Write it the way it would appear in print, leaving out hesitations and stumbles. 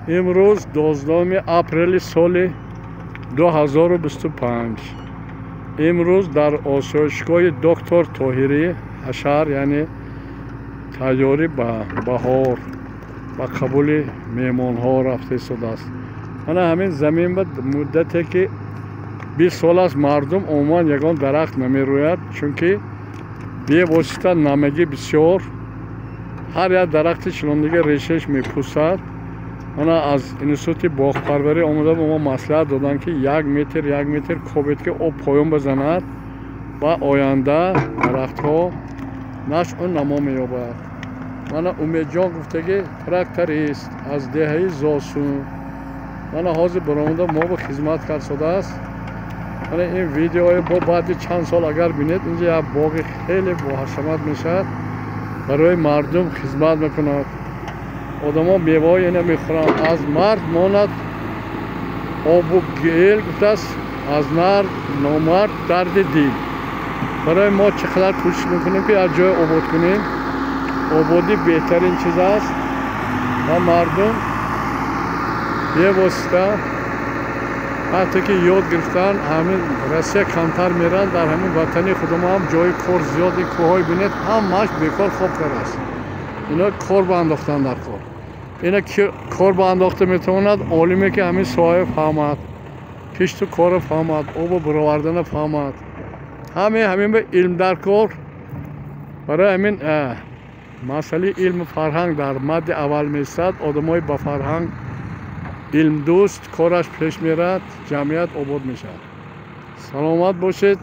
Имрӯз 12 апрели соли 2025. Имрӯз дар осоишгоҳи доктор Тоҳирӣ ҳашар, яъне тайёрӣ ба баҳор, ба қабули меҳмонҳо рафта истодааст. Мана ҳамин замин ба муддате ки 20 сол аст, мардум умуман ягон дарахт намерӯяд, чунки бевосита намагӣ бисёр, ҳар як дарахти чинондагӣ решааш мепӯсад. Мана аз институти боғпарварӣ омада ба мо маслиҳат доданд, ки 1 метр 1 метр кобед, ки об поён бизанад ва оянда дарахтҳо нашъу намо меёбад. Мана Умедҷон гуфтаги, тракторист аз деҳаи Зосун, мана ҳозир баромада мо ба хизмат кардсодааст. Мана ин видеои бо баъди чанд сол агар бинед, инҷа як боғи хеле боҳашамат мешавад, барои мардум хизмат мекунад, одамо меваҳои ина мехӯранд. Аз мард монад обу гел гуфтааст, аз нар номард дарди дил. Барои мо чӣ қадар кӯшиш мекунем, ки як ҷое обод кунем. Ободӣ беҳтарин чиз аст ва мардум бевосита вақте ки ёд гирифтан, ҳамин Россия камтар меранд, дар ҳамин ватани худумо ҳам ҷои кор зиёд. Ин кӯҳҳои бинед, ҳамааш бекор хоб кардааст. Ино кор ба андохтан дар кор. Ина кор ба андохта метавонад олиме, ки ҳамин соҳаи фаҳмад, кишту корро фаҳмад, обу баровардана фаҳмад. Ҳаме ҳамин ба илм дар кор. Барои ҳамин масъалаи илму фарҳанг дар мадди аввал меистад. Одамои ба фарҳанг, илмдӯст кораш пеш мерад, ҷамъият обод мешавад. Саломат бошед.